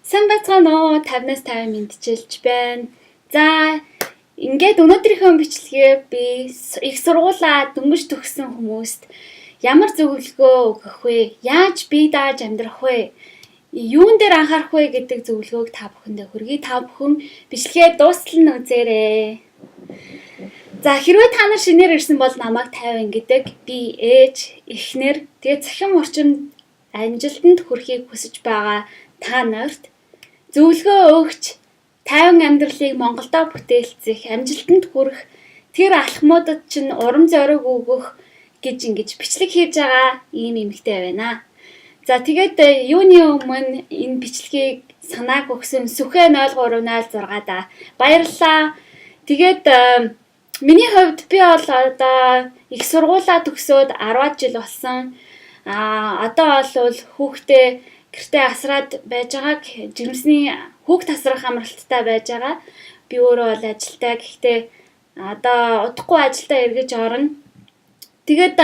Сайн байцгаана уу? 50-наас 50 мэндчилж байна. За, ингээд өнөөдрийнхөө бичлэгээр би их сургуулаа дөнгөж төгссөн хүмүүст ямар зөвлөгөө өгөх вэ? Яаж бие дааж амьдрах вэ? Юун дээр анхаарах вэ гэдэг зөвлөгөөг та бүхэндээ хүргэе. Та бүхэн бичлэгээ дуустал нь үзээрэй. За, хэрвээ та нар шинээр ирсэн бол намайг 50 гэдэг. Би ээж, эхнэр, тэгээд цахим орчинд амжилтанд хүрэхийг хүсэж байгаа та нарт зөвлөгөө өгч, тайван амьдралыг Монголдо бүтээлцэх, амжилтанд хүрэх тэр алхмуудад чинь урам зориг өгөх гэж ингэж бичлэг хийж байгаа ийм эмэгтэй байна. За, тэгээд юуны өмнө энэ бичлэгийг санааг өгсөн Сүхэ 0306 да баярлалаа. Тэгээд миний хувьд би бол одоо их сургуулаа төгсөөд 10 жил болсон. Одоо бол хүүхдээ гэртээ асраад байж байгааг, жирэмсний хүүхд асрах амралттай байж байгаа. Би өөрөө бол ажилтай. Гэхдээ одоо удахгүй ажилдаа эргэж орно. Тэгээд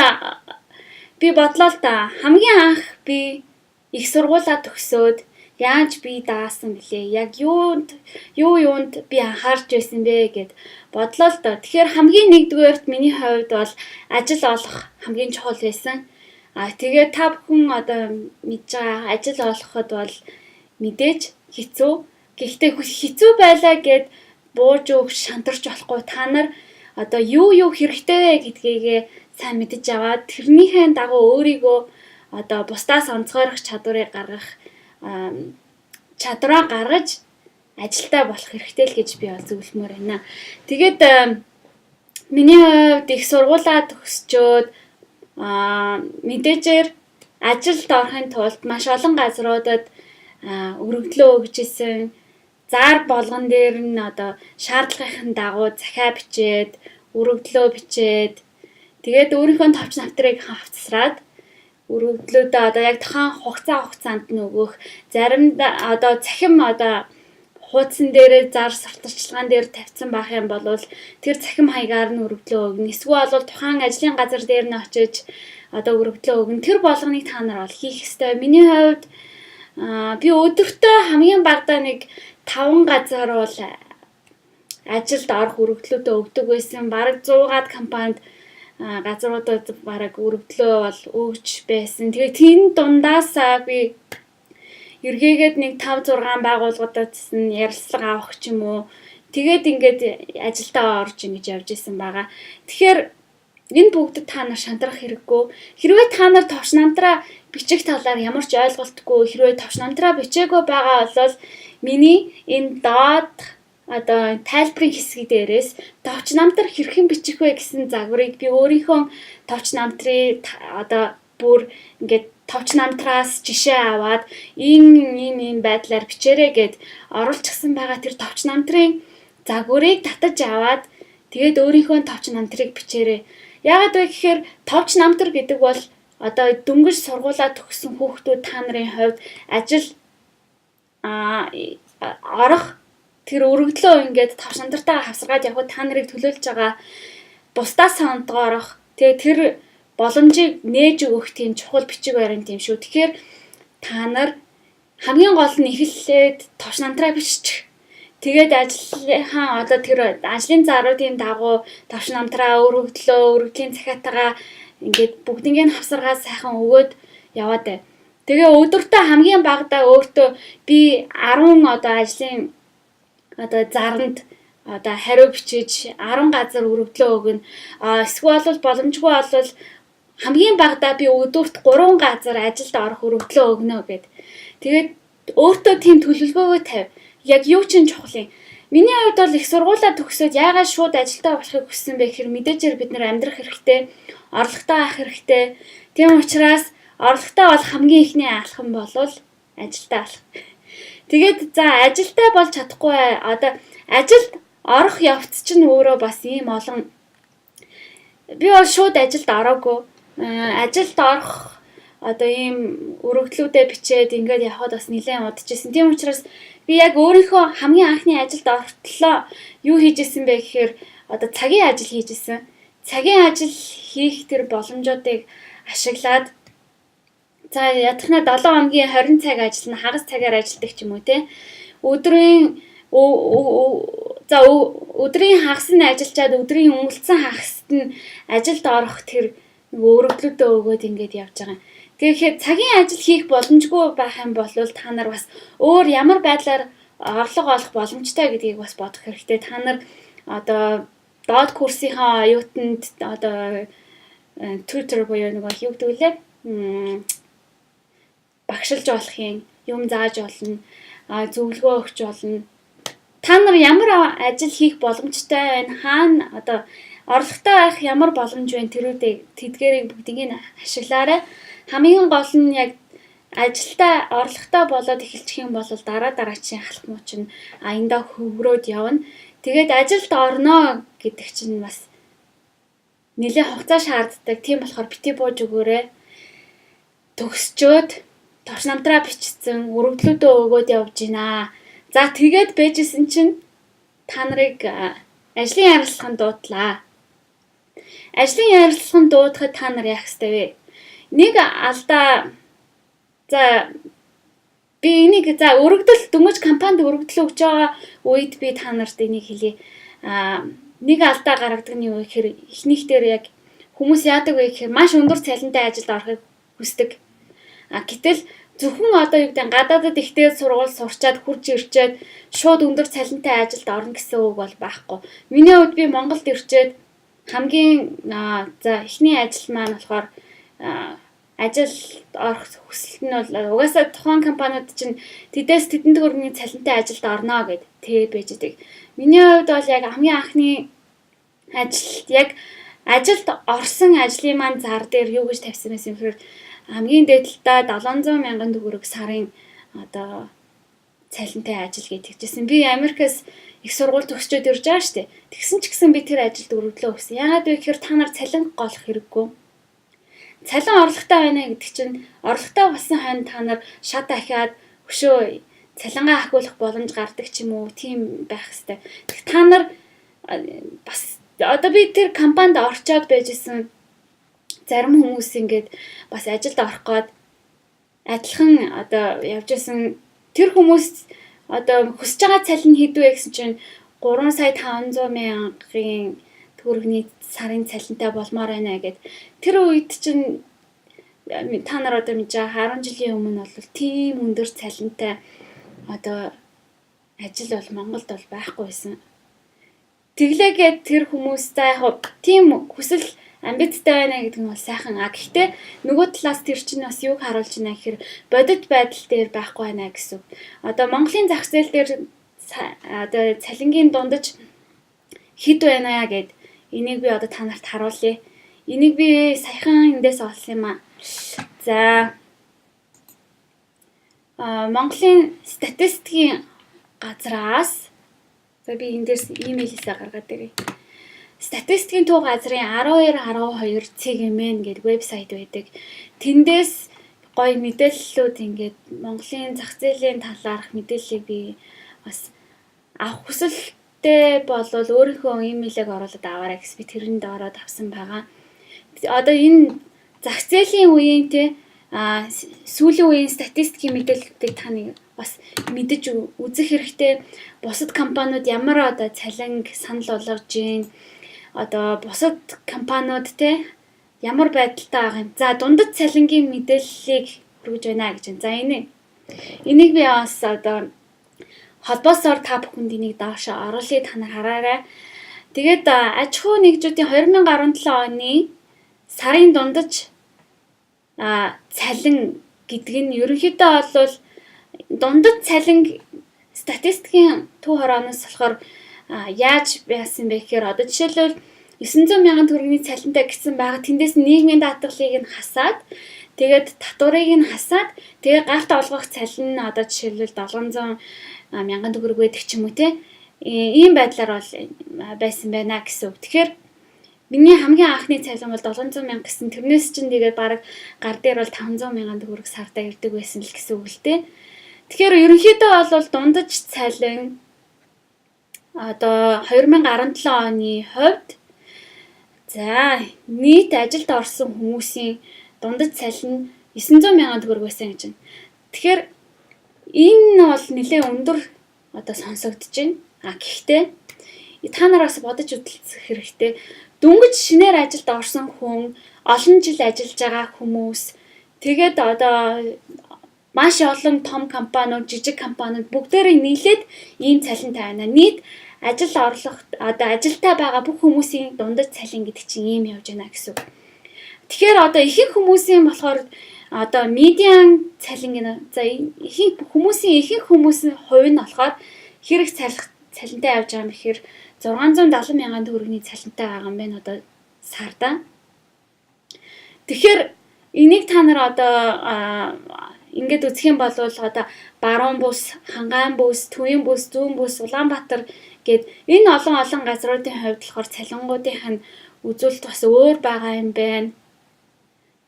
би бодлоо л да. Хамгийн анх би их сургуулаа төгсөөд яаж бие даасан бэлээ? Яг юунд юу юунд би анхаарч байсан бэ гэд бодлоо л доо. Тэгэхээр хамгийн нэгдүгээрт миний хувьд бол ажил олох хамгийн чухал байсан. Тэгээд та бүхэн одоо мэдж байгаа, ажил олоход бол мэдээж хэцүү. Гэхдээ хэцүү байлаа гэд бууж өгч шантарч болохгүй. Та нар одоо юу юу хэрэгтэй вэ гэдгийгээ сайн мэдэж аваад, тэрнийхээ дагуу өөрийгөө одоо бусдаас онцгойрох чадварыг гаргах, чадвараа гаргаж ажилтаа болох хэрэгтэй л гэж би бол зөвлөмөр байна. Тэгээд миний хувьд их сургуулаа төгсчөөд мэдээжээр ажилд орохын тулд маш олон газруудад өргөдлөө өгч исэн. Зар болгон дээр нь одоо шаардлагын дагуу захиа бичээд, өргөдлөө бичээд, тэгээд өөрийнхөө товч навтрыг хавцсраад өргөдлөөдөө одоо яг тухайн хугацаанд нь өгөх, заримдаа одоо цахим одоо хуудсан дээрээ зар сурталчилгаан дээр тавьсан байх юм бол тэр цахим хаягаар нь өргөдлөө өгнө. Эсвэл бол тухайн ажлын газар дээр нь очиж одоо өргөдлөө өгнө. Тэр болгоныг та нар бол хийх ёстой. Миний хувьд би өдөртөө хамгийн багадаа нэг 5 газар бол ажилд орох өргөдлөөдөө өгдөг байсан. Бараг 100-аад компанид газруудад бараг өргөдлөө бол өгч байсан. Тэгээ тэн дундаасаа би эргээгээд нэг 5 6 байгууллагуудаас нь ярилцлага авах ч юм уу. Тэгээд ингээд ажилдаа орж ингэж явж исэн байгаа. Тэгэхээр энэ бүгдэд та нар шантрах хэрэггүй. Хэрвээ та нар товч намтраа бичих талаар ямар ч ойлголтгүй, хэрвээ товч намтраа бичээгүй байгаа бол миний энэ доод одоо тайлбарын хэсэг дээрээс товч намтар хэрхэн бичих вэ гэсэн загварыг би өөрийнхөө товч намтрыг одоо бүр ингээд товч намтраас жишээ аваад ийм ийм ийм байдлаар бичээрэй гэд оруулчихсан байгаа. Тэр товч намтрын загварыг татаж аваад, тэгээд өөрийнхөө товч намтрыг бичээрэй. Яагаад вэ гэхээр товч намтар гэдэг бол одоо дөнгөж сургуулаа төгссөн хүүхдүүд та нарын хувьд ажил орох тэр өргөдлөө ингээд товч намтартайгаа хавсаргаад явхад та нарыг төлөөлж байгаа, бусдаас онцгойрох, тэгээ тэр боломжийг нээж өгөх тийм чухал бичиг баримт юм шүү. Тэгэхээр та нар хамгийн гол нь эхлээд товч намтраа биччих. Тэгээд ажлынхаа одоо тэр ажлын заруудын дагуу товч намтраа, өргөдлөө, өргөдлийн захиатайгаа ингээд бүгднийг нь хавсаргаа сайхан өгөөд яваад бай. Тэгээ өдөртөө хамгийн багадаа өөртөө би 10 одоо ажлын одоо заранд одоо хариу бичиж, 10 газар өргөдлөө өгнө. Эсвэл бол боломжгүй бол хамгийн багадаа би өдөрт 3 газар ажилд орох өргөдлөө өгнө гэд. Тэгээд өөртөө тийм төлөвлөгөөгөө тавь. Яг юу чинь чухал юм. Миний хувьд бол их сургуулаа төгсөөд яагаад шууд ажилдаа болохыг хүссэн бэ гэхээр мэдээжээр бид нар амьдрах хэрэгтэй, орлоготой авах хэрэгтэй. Тийм учраас орлоготой бол хамгийн эхний алхам болвол ажилдаа болох. Тэгээд за, ажилдаа болж чадахгүй, одоо ажилд орох явц чинь өөрөө бас ийм олон. Би бол шууд ажилд ороогүй. Ажилд орох одоо ийм өргөдлүүдээ бичээд ингээд явхад бас нэлээд удажсэн. Тийм учраас би яг өөрийнхөө хамгийн анхны ажилд ортлоо юу хийж исэн бэ гэхээр одоо цагийн ажил хийж исэн. Цагийн ажил хийх тэр боломжуудыг ашиглаад За ядахна 7 хоногийн 20 цаг ажиллана, хагас цагаар ажилладаг ч юм уу те. Өдрийн за өдрийн хагас нь ажиллачаад өдрийн үлдсэн хагаст нь ажилд орох тэр нөгөө өргөдлүүдөө өгөөд ингээд явж байгаа. Тэгэхээр цагийн ажил хийх боломжгүй байх юм бол та нар бас өөр ямар байдлаар орлого олох боломжтой гэдгийг бас бодох хэрэгтэй. Та нар одоо доод курсынхаа оюутанд одоо tutor буюу нөгөө юу гэдэг вүлээ? Багшилж болох юм, юм зааж болно, зөвлөгөө өгч болно. Та нар ямар ажил хийх боломжтой байна? Хаана одоо орлоготой байх ямар боломж байна? Тэрүүдийг тэдгээрийг бүгдийг нь ашиглаарай. Хамгийн гол нь яг ажилдаа орлоготой болоод эхэлчих юм бол дараа дараачийн алхмуу чинь аяндаа хөврөөд явна. Тэгээд ажилд орно гэдэг чинь бас нэлээд хугацаа шаарддаг. Тийм болохоор битгий бууж өгөөрэй. Төгсчөөд товч намтраа бичсэн өргөдлүүдөө өгөөд явж гинэ. За тэгээд байжсэн чинь та нарыг ажлын ярилцлаганд дуудлаа. Ажлын ярилцлаганд дуудахад та нар яах ёстой вэ? Нэг алдаа, за би энийг, за өргөдөл дөнгөж компанид өргөдөл өгч байгаа үед би та нарт энийг хэлье. Нэг алдаа гаргадаг нь юу гэхээр эхнийх дээр яг хүмүүс яадаг вэ гэхээр маш өндөр цалинтай ажилд орохыг хүсдэг. Гэтэл зөвхөн одоо юу гэдэг гадаадад ихтэй сургууль сурчаад хурж ирчээд шууд өндөр цалинтай ажилд орно гэсэн үг бол байхгүй. Миний хувьд би Монголд ирчээд хамгийн за эхний ажил маань болохоор ажилд орох хүсэлт нь бол угаасаа тухайн компаниуд чинь тэдээс тэдэн төгрөгийн цалинтай ажилд орно гэд тэгээд байж байгаа. Миний хувьд бол яг хамгийн анхны ажил яг ажилд орсон ажлын маань зар дээр юу гэж тавьсан байсан юм гэхээр хамгийн дээд талдаа 700 мянган төгрөг сарын одоо цалинтай ажил гэж тэгжсэн. Би Америкаас их сургууль төгсчөөд ирж байгаа шүү дээ. Тэгсэн ч гэсэн би тэр ажилд өргөдлөө өгсөн. Яагаад вэ гэхээр та нар цалин голох хэрэггүй. Цалин орлоготой байна гэдэг чинь орлоготой болсон хойно та нар шат ахиад өшөө цалингаа ахиулах боломж гардаг ч юм уу, тийм байх хэвээр. Тэг та нар бас одоо би тэр компанид орчоод байжсэн зарим хүмүүс ингээд бас ажилд орох гээд адилхан одоо явж исэн тэр хүмүүс одоо хүсэж байгаа цалин хэд вэ гэсэн чинь 3 сая 500 мянган төгрөгийн сарын цалинтай болмоор байна гэд. Тэр үед чинь та нар одоо мэдж байгаа 10 жилийн өмнө бол тийм өндөр цалинтай одоо ажил бол Монголд бол байхгүй байсан. Тэглээгээд тэр хүмүүс за яг тийм хүсэл амбицтай байна гэдэг нь бол сайхан. Гэхдээ нөгөө талаас тэр чинь бас юуг харуулж байна гэхээр бодит байдал дээр байхгүй байна гэсэн үг. Одоо Монголын зах зээл дээр одоо цалингийн дундаж хэд байна гэд энийг би одоо та нарт харуулъя. Энийг би саяхан эндээс олсон юм аа. За Монголын статистикийн газраас, за би эндээс имэйлээсээ гаргаад ирье. Статистикийн төв газрын 12 12 цэг mn гэдэг вебсайт байдаг. Тэндээс гоё мэдээллүүд ингээд Монголын зах зээлийн талаарх мэдээллийг би бас авах хүсэлтэй болвол өөрийнхөө имэйлийг оруулаад аваарай гэсэн би тэрэнд ороод авсан байгаа. Одоо энэ зах зээлийн үеийн те сүүлийн үеийн статистикийн мэдээллүүдийг та нэг бас мэдэж үзэх хэрэгтэй. Бусад компаниуд ямар одоо цалинг санал болгож гин, одоо бусад компаниуд те ямар байдалтай байгаа юм. За дундад цалингийн мэдээллийг хүргэж байна гэж байна. За энийг би бас одоо холбоосоор та бүхэнд энийг доошо оруулъя, та нар хараарай. Тэгээд аж ахуй нэгжүүдийн 2017 оны сарын дундаж цалин гэдэг нь ерөнхийдөө бол дундад цалин статистикийн төв хорооноос болохоор яаж яасан бэ гэхээр одоо жишээлбэл 900 мянган төгрөгийн цалинтай гэсэн байгаа. Тэндээс нийгмийн даатгалыг нь хасаад, тэгээд татварыг нь хасаад, тэгээ гарт олгох цалин нь одоо жишээлбэл 700 мянган төгрөг байдаг ч юм уу те. Ийм байдлаар бол байсан байна гэсэн үг. Тэгэхээр миний хамгийн анхны цалин бол 700 мянга гэсэн. Тэрнээс чинь тэгээд бараг гар дээр бол 500 мянган төгрөг сардаа ирдэг байсан л гэсэн үг л дээ. Тэгэхээр ерөнхийдөө бол дундаж цалин одоо 2017 оны хувьд за нийт ажилд орсон хүмүүсийн дундаж цалин 900 мянган төгрөг байсан гэж байна. Тэгэхээр энэ бол нэлээд өндөр одоо сонсогдож байна. А гэхдээ та нар бас бодож үзэх хэрэгтэй. Дөнгөж шинээр ажилд орсон хүн, олон жил ажиллаж байгаа хүмүүс, тэгээд одоо маш олон том компаниуд, жижиг компаниуд бүгдээрээ нийлээд ийм цалинтай байна. Нийт ажил орлох одоо ажилтаа байгаа бүх хүмүүсийн дундаж цалин гэдэг чинь ийм явж байна гэсэн үг. Тэгэхээр одоо ихэнх хүмүүсийн болохоор одоо медиан цалин гэнэ. За, ихэнх хүмүүсийн хувь нь болохоор хэрэг цалинтай явж байгаа юм гэхээр 670 мянган төгрөгийн цалинтай байгаа юм байна одоо сарда. Тэгэхээр энийг та нар одоо ингээд үзэх юм бол одоо Баруун бүс, Хангаан бүс, Төвийн бүс, Зүүн бүс, Улаанбаатар гээд энэ олон олон газруудын хувьд болохоор цалингуудынх нь үзүүлэлт бас өөр байгаа юм байна.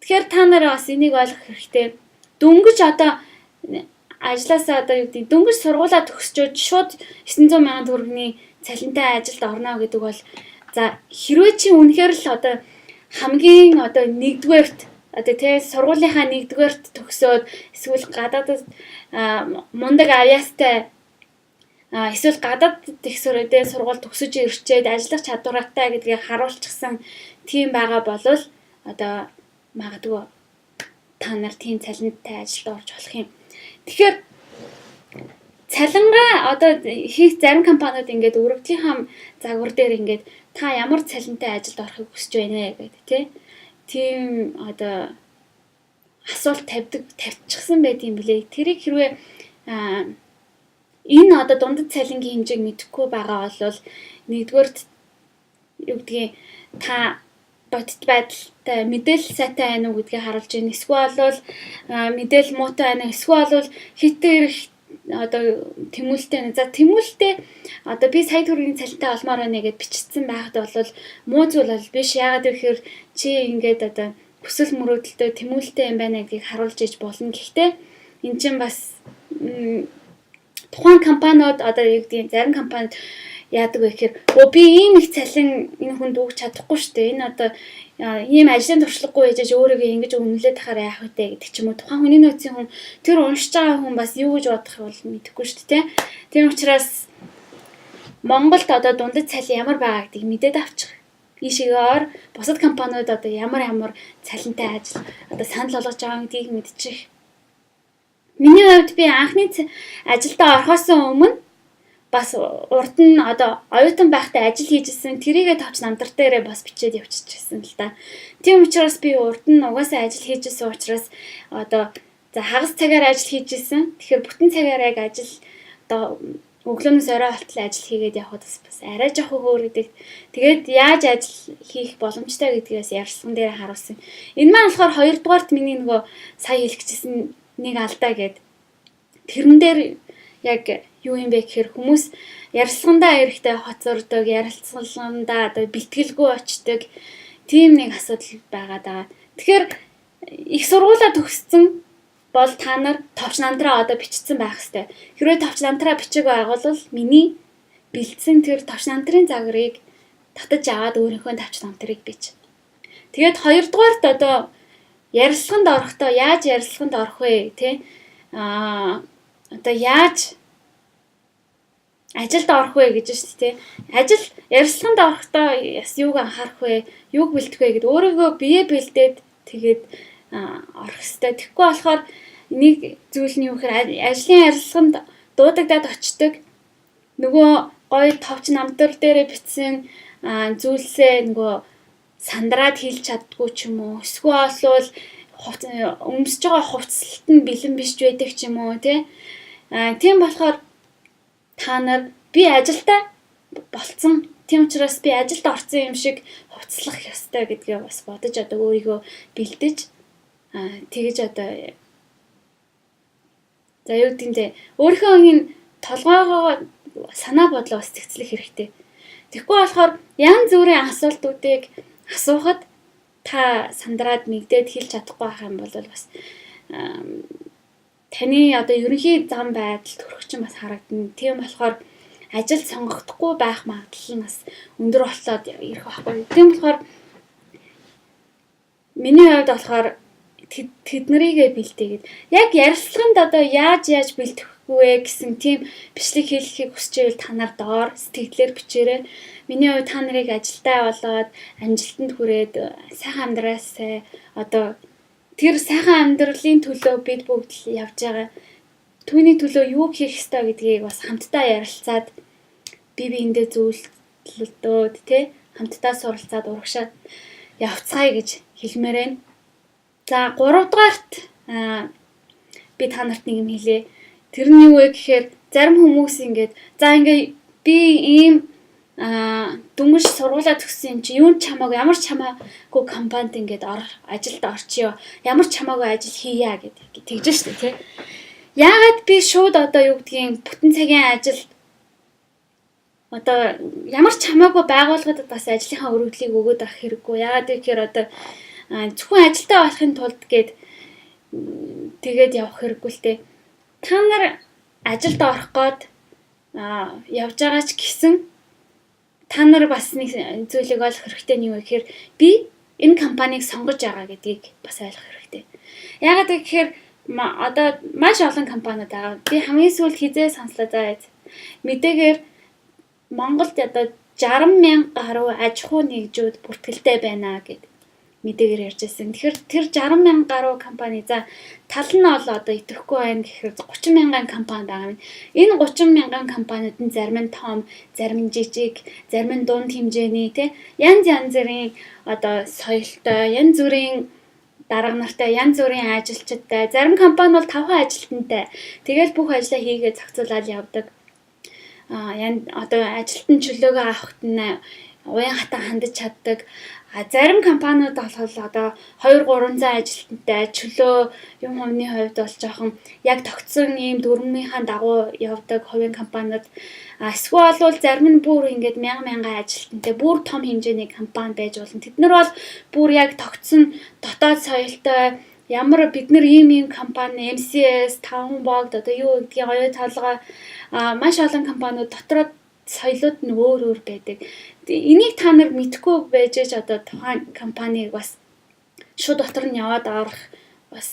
Тэгэхээр та нар бас энийг ойлгох хэрэгтэй. Дөнгөж одоо ажлаасаа одоо юу гэдэг, дөнгөж сургуулаа төгсчөөд шууд 900 мянган төгрөгийн цалинтай ажилд орно гэдэг бол, за, хэрвээ чи үнэхээр л одоо хамгийн одоо нэгдүгээрт одоо тий сургуулийнхаа нэгдүгээрт төгсөөд, эсвэл гадаадад мундаг авьяастай, эсвэл гадаад их сургууль төгсөж ирчээд ажиллах чадвартай гэдгийг харуулчихсан тийм байгаа болвол одоо магадгүй та нар тийм цалинтай ажилд орж болох юм. Тэгэхээр цалингаа одоо хийх зарим компаниуд ингээд өргөдлийнхаа загвар дээр ингээд та ямар цалинтай ажилд орохыг хүсэж байна вэ гэдэг тийм одоо асуулт тавьдаг тавьчихсан байт юм блэ. Тэрийг хэрвээ энэ одоо дундад цалингийн хэмжээг мэдэхгүй байгаа бол нэгдүгээрт юу гэдгийг та бодит байдалтай мэдээлэл сайтай байна уу гэдгийг харуулж байна. Эсвэл бол мэдээлэл муутай байна уу? Эсвэл бол хэт ирэх одоо тэмүүлэлтэй байна. За, тэмүүлэлтэй одоо би сая төгрөгийн цалинтай олмоор байна гэд бичсэн байхад бол муу зүйл бол биш. Яагаад гэхээр чи ингээд одоо хүсэл мөрөөдөлтөй, тэмүүлэлтэй юм байна гэдгийг харуулж иж болно. Гэхдээ эн чинь бас тухайн компаниуд одоо юу гэдгийг зарим компаниуд яадаг вэ гэхээр өө би ийм их цалин энэ хүнд өгч чадахгүй шүү дээ. Энэ одоо ийм ажлын туршлагагүй ээжэж өөрийгөө ингэж үнэлээд тахаар яах вэ гэдэг ч юм уу. Тухайн хүний нөөцийн хүн, тэр уншиж байгаа хүн бас юу гэж бодох бол мэдэхгүй шүү дээ. Тийм учраас Монголд одоо дундад цалин ямар байгаа гэдгийг мэдээд авчих. Ийшээгээр бусад компаниуд одоо ямар ямар цалинтай ажил одоо санал болгож байгаа гэдгийг мэдчих. Миний хувьд би анхны ажилдаа орохоос өмнө бас урд нь одоо оюутан байхдаа ажил хийжсэн, тэрийгээ товч намдар дээрээ бас бичээд явчихсан л да. Тийм учраас би урд нь угаасаа ажил хийжсэн учраас одоо за хагас цагаар ажил хийжсэн. Тэгэхээр бүтэн цагаар яг ажил одоо өглөөнөөс орой болтол ажил хийгээд явхад бас арай жоохон өөр гэдэг. Тэгээд яаж ажил хийх боломжтой гэдгээс ярилцлаган дээр харуулсан. Энэ маань болохоор хоёрдугаарт миний нөгөө сая хэлчихсэн нэг алдаа гээд тэрэн дээр яг юу юм бэ гэхээр хүмүүс ярилцлагандаа эрэхтэй хоцордог, ярилцлагандаа одоо бэлтгэлгүй очдог тийм нэг асуудал байгаа даа. Тэгэхээр их сургуулаа төгссөн бол та нар товч намтраа одоо бичсэн байх хэвээр. Хэрвээ товч намтраа бичээгүй байгаа бол миний бэлдсэн тэр товч намтрын загварыг татаж аваад өөрийнхөө товч намтрыг бич. Тэгээд хоёрдугаарт одоо ярилцлаганд орохдоо яаж ярилцлаганд орох вэ те? Одоо яаж ажилд орох вэ гэж шүү дээ. Ажил ярилцлаганд орохдоо яс юуг анхаарах вэ? Юуг бэлдэх вэ гэд өөрийгөө бие бэлдээд тэгээд орох хэвээр. Тэгэхгүй болохоор нэг зүйл нь юу гэхээр ажлын ярилцлаганд дуудагдаад очдог. Нөгөө гоё товч намтар дээрээ бичсэн зүйлсээ нөгөө сандраад хэлж чаддгүй ч юм уу. Эсвэл бол өмсөж байгаа хувцлалт нь бэлэн биш байдаг ч юм уу тий. Тийм болохоор та нар би ажилдаа болцсон. Тийм учраас би ажилд орсон юм шиг хувцлах ёстой гэдгээ бас бодож одоо өөрийгөө бэлдэж тэгэж одоо за юу гэдэг юм бэ? Өөрийнхөө энэ толгойгоо санаа бодлоо бас зэгцлэх хэрэгтэй. Тэгэхгүй болохоор янз бүрийн асуултуудыг асуухад та сандраад мэгдээд хэлж чадахгүй байх юм бол бас таны одоо ерөнхий зам байдал төрөх чинь бас харагдана. Тийм болохоор ажил сонгогдохгүй байх магадлал нь бас өндөр болцоод ирэх байхгүй. Тийм болохоор миний хувьд болохоор Тэд нарыгээ бэлдээгээд яг ярилцлаганд одоо яаж яаж бэлтгэхгүй вэ гэсэн тийм бичлэг хийлгэхийг хүсч байвал та нар доор сэтгэлээр бичээрэй. Миний хувьд та нарыг ажилдаа болоод амжилтанд хүрээд сайхан амьдраасай. Одоо тэр сайхан амьдралын төлөө бид бүгд л явж байгаа. Түүний төлөө юу хийх ёстой гэдгийг бас хамтдаа ярилцаад бие биендээ зөвлөлдөөд тэ хамтдаа суралцаад урагшаад явцгаая гэж хэлмээр байна. За 3 дугаарт би та нарт нэг юм хэлье. Тэр нь юу вэ гэхээр зарим хүмүүс ингээд за ингээ би ийм дөнгөж сургуулаа төгссөн юм чи юун ч хамаагүй ямар ч хамаагүй компанид ингээд ажилд орчио. Ямар ч хамаагүй ажил хийя гэдэг тэгж штэ тий. Яагаад би шууд одоо юу гэдгийг бүтэн цагийн ажил одоо ямар ч хамаагүй байгууллагад бас ажлынхаа өргөдлийг өгөөд авах хэрэггүй. Яагаад гэхээр одоо зөвхөн ажилтаа болохын тулд гээд тэгээд явах хэрэггүй л те. Та нар ажилд орох гээд явж байгаа ч гэсэн та нар бас нэг зүйлийг ойлгох хэрэгтэй нь юу вэ гэхээр би энэ компанийг сонгож байгаа гэдгийг бас ойлгох хэрэгтэй. Яагаад гэхээр одоо маш олон компаниуд байгаа. Би хамгийн сүүлд хизээ сонслоо заа. Мэдээгээр Монголд одоо 60 мянга гаруй аж ахуй нэгжүүд бүртгэлтэй байна гэд мэдээгээр ярьж байсан. Тэгэхээр тэр 60 мянга гаруй компани за тал нь бол одоо идэвхгүй байна гэхээр 30 мянган компани байгаа юм. Энэ 30 мянган компаниуд нь зарим нь том, зарим нь жижиг, зарим нь дунд хэмжээний тий янз янз бүрийн одоо соёлтой, янз бүрийн дарга нартай, янз бүрийн ажилчидтай. Зарим компани бол 5 ажилтнтай. Тэгэл бүх ажлаа хийгээ зохицуулаад явдаг. Одоо ажилтан чөлөөгөө авахт нь уян хатан хандаж чаддаг. А зарим компаниуд болохоор одоо 2 300 ажилтнтай чөлөө юм хувны хувьд бол жоохон яг тогтсон ийм дүрмийнхаа дагуу явдаг хувийн компаниуд. А эсвэл бол зарим нь бүр ингээд мянга мянган ажилтнтай бүр том хэмжээний компани байж болно. Тэд нар бол бүр яг тогтсон дотоод соёлтой ямар бид нар ийм ийм компани MCS 5 богд одоо юу гэдгийг оюу толгой маш олон компаниуд дотроо соёлууд нь өөр өөр байдаг. Энийг та нар мэдэхгүй байж аж одоо тухайн компанийг бас шууд дотор нь яваад орох бас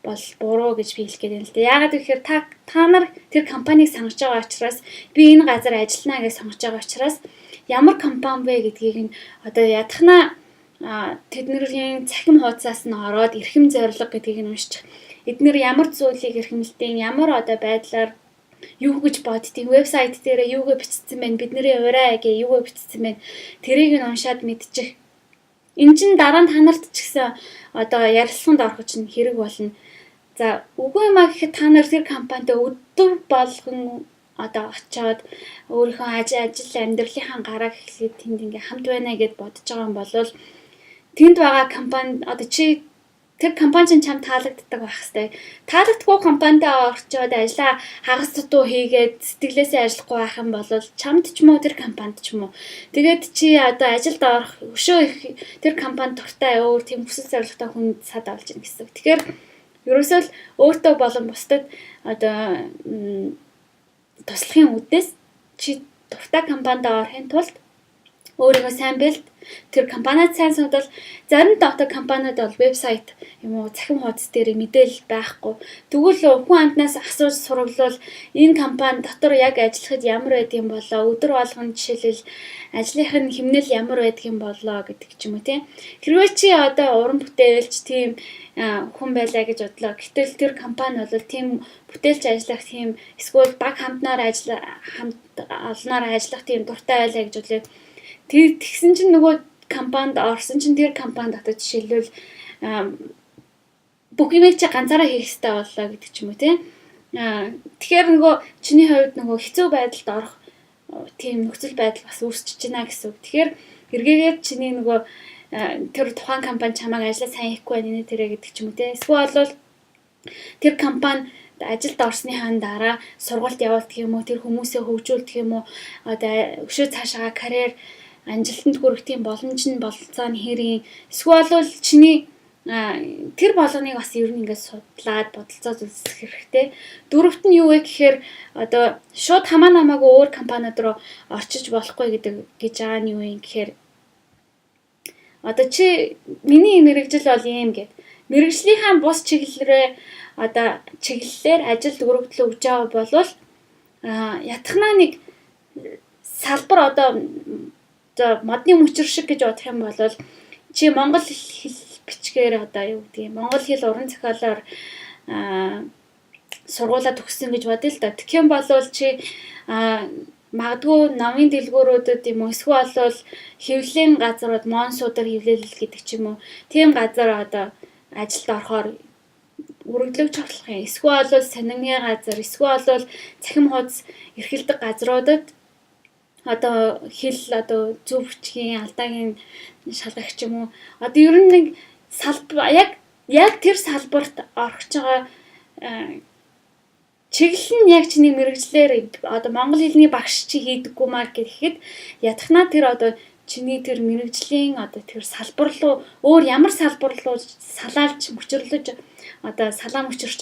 бол буруу гэж би хэлэх гээд байна л да. Яагаад гэхээр та нар тэр компанийг сонгож байгаа учраас би энэ газар ажиллана гэж сонгож байгаа учраас ямар компани вэ гэдгийг нь одоо ядахнаа тэднэрийн цахим хуудасаас нь ороод эрхэм зорилго гэдгийг нь уншчих. Эднэр ямар зүйлийг эрхэмлэдэг, ямар одоо байдлаар юу гэж боддгийг, вебсайт дээр юугээ бичсэн бэ, бидний урай гэ юугээ бичсэн бэ, тэрийг нь уншаад мэдчих. Энэ чинь дараа нь та нарт ч гэсэн одоо ярилцлаганд орох чинь хэрэг болно. За үгүй юм а гэхэд та нар тэр компанид өдөр болгон одоо очиод өөрийнхөө ажил амьдралынхаа гараа гэхлээр тэнд ингээ хамт байна гэд бодож байгаа юм бол тэнд байгаа компани одоо чи тэр компани чинь чам таалагддаг байх хэвээр. Таалагдахгүй компанитай орчоод ажлаа хагас дутуу хийгээд сэтгэлээсээ ажиллахгүй байх юм бол чамд ч юм уу тэр компанид ч юм уу. Тэгээд чи одоо ажилд орох өшөө их тэр компани дуртай өөр тийм хүсэл зорилготой хүн сад олж ийн гэсэн. Тэгэхээр ерөөсөө л өөртөө болон бусдад одоо туслахын үүднээс чи дуртай компанид орохын тулд өөрийгөө сайн бэлд. Тэр компаниуд сайн судал. Зарим одоо компаниуд бол вебсайт юм уу цахим хуудас дээр мэдээлэл байхгүй. Тэгвэл хүн амтнаас асууж сурвалвал энэ компани дотор яг ажиллахад ямар байдаг юм болоо, өдөр болгон жишээлбэл ажлынх нь хэмнэл ямар байдаг юм болоо гэдэг ч юм уу тийм. Хэрвээ чи одоо уран бүтээлч тийм хүн байлаа гэж бодлоо. Гэтэл тэр компани бол тийм бүтээлч ажиллах тийм эсвэл баг хамтнаар ажиллах хамт олноор ажиллах тийм дуртай байлаа гэж бодлоо. Тэр тэгсэн чинь нөгөө компанид орсон чинь тэр компанид одоо жишээлбэл бүх юмыг чи ганцаараа хийх хэрэгтэй боллоо гэдэг ч юм уу тийм. Тэгэхээр нөгөө чиний хувьд нөгөө хэцүү байдалд орох тийм нөхцөл байдал бас үүсчихэж байна гэсэн үг. Тэгэхээр эргээгээд чиний нөгөө тэр тухайн компани чамайг ажлаа сайн хийхгүй байна нэ тэрэ гэдэг ч юм уу тийм. Эсвэл бол тэр компани ажилд орсныхаа дараа сургалт явуулдаг юм уу, тэр хүмүүсээ хөгжүүлдэг юм уу, одоо өшөө цаашаа карьер амжилтанд хүрэх тийм боломж нь бололцоо нь хэрийн эсвэл бол чиний тэр болгоныг бас ер нь ингээд судлаад бодолцоо зүйлсэх хэрэгтэй. Дөрөвт нь юу вэ гэхээр одоо шууд хамаа намаагүй өөр компаниуд руу орчиж болохгүй гэдэг гэж байгаа нь юу юм гэхээр Одоо чи миний мэргэжил бол ийм гэд. Мэргэжлийнхаа бус чиглэлрээ одоо чиглэлээр ажилд өргөдөл өгж байгаа болвол ятгахнаа нэг салбар одоо за модны мөчөр шиг гэж бодох юм бол чи монгол хэл бичгээр одоо юу гэдгийг монгол хэл уран зохиолоор сургуулаа төгссөн гэж бодъё л да. Тэгэх юм бол чи магадгүй намын дэлгүүрүүдэд юм уу эсвэл бол хэвлэлийн газрууд монсуудаар хэвлэл гэдэг ч юм уу тийм газар одоо ажилд орохоор өргөдлөгч болох юм. Эсвэл бол сонины газар, эсвэл бол цахим хуудас эрхэлдэг газруудад одоо хэл одоо зөв бичгийн алдаагийн шалгах ч юм уу. Одоо ер нь нэг салбар яг тэр салбарт орох гэж байгаа чиглэл нь яг чиний мэргэжлээр одоо монгол хэлний багш чи хийдэггүй маа гэхэд ятгахнаа тэр одоо чиний тэр мэргэжлийн одоо тэр салбар руу өөр ямар салбар руу салаалж мөчөрлөж одоо салаа мөчөрч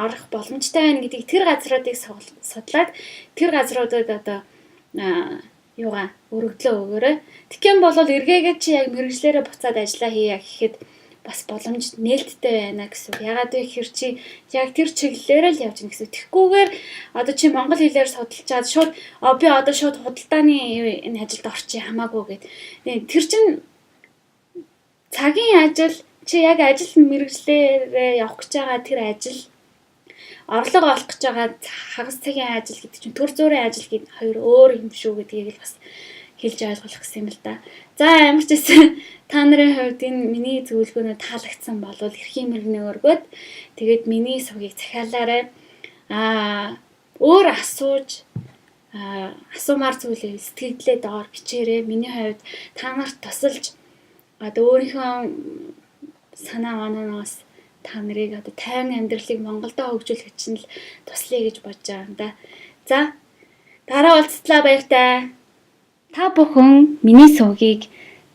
орох боломжтой байна гэдгийг тэр газруудыг судлаад тэр газруудад одоо юугаа өргөдлөө өгөөрэй. Тэгэх юм бол эргээгээд чи яг мэргэжлээрээ буцаад ажиллаа хийя гэхэд бас боломж нээлттэй байна гэсэн үг. Ягаад вэ гэхээр чи яг тэр чиглэлээрээ л явж гин гэсэн. Тэгхгүйгээр одоо чи монгол хэлээр судалчаад шууд би одоо шууд худалдааны энэ ажилд орчих хамаагүй гэд. Тэр чин цагийн ажил чи яг ажил мэргэжлээрээ явах гэж байгаа тэр ажил орлого олох гэж байгаа хагас цагийн ажил гэдэг чинь төр зуурын ажил гэдэг хоёр өөр юм шүү гэдгийг л бас хэлж ойлгох гэсэн юм л да. За ямар ч байсан та нарын хувьд энэ миний зөвлөгөөнүүд таалагдсан бол эрхийн мөрний өргөөд тэгээд миний сувгийг захиалаарай. Өөр асууж асуумаар зүйлээ сэтгэгдлээ доор бичээрэй. Миний хувьд та нарт тусалж одоо өөрийнхөө санаа онооноос та нарыг одоо тайван амьдралыг Монголдо хөгжүүлэхэд чинь л туслая гэж бодож байгаа юм да. За дараа уулзтлаа, баяртай. Та бүхэн миний сувгийг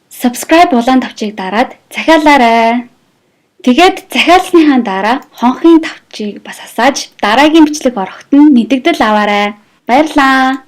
subscribe улаан товчийг дараад захиалаарай. Тэгээд захиалсныхаа дараа хонхын товчийг бас асааж дараагийн бичлэг ороход нь мэдэгдэл аваарай. Баярлалаа.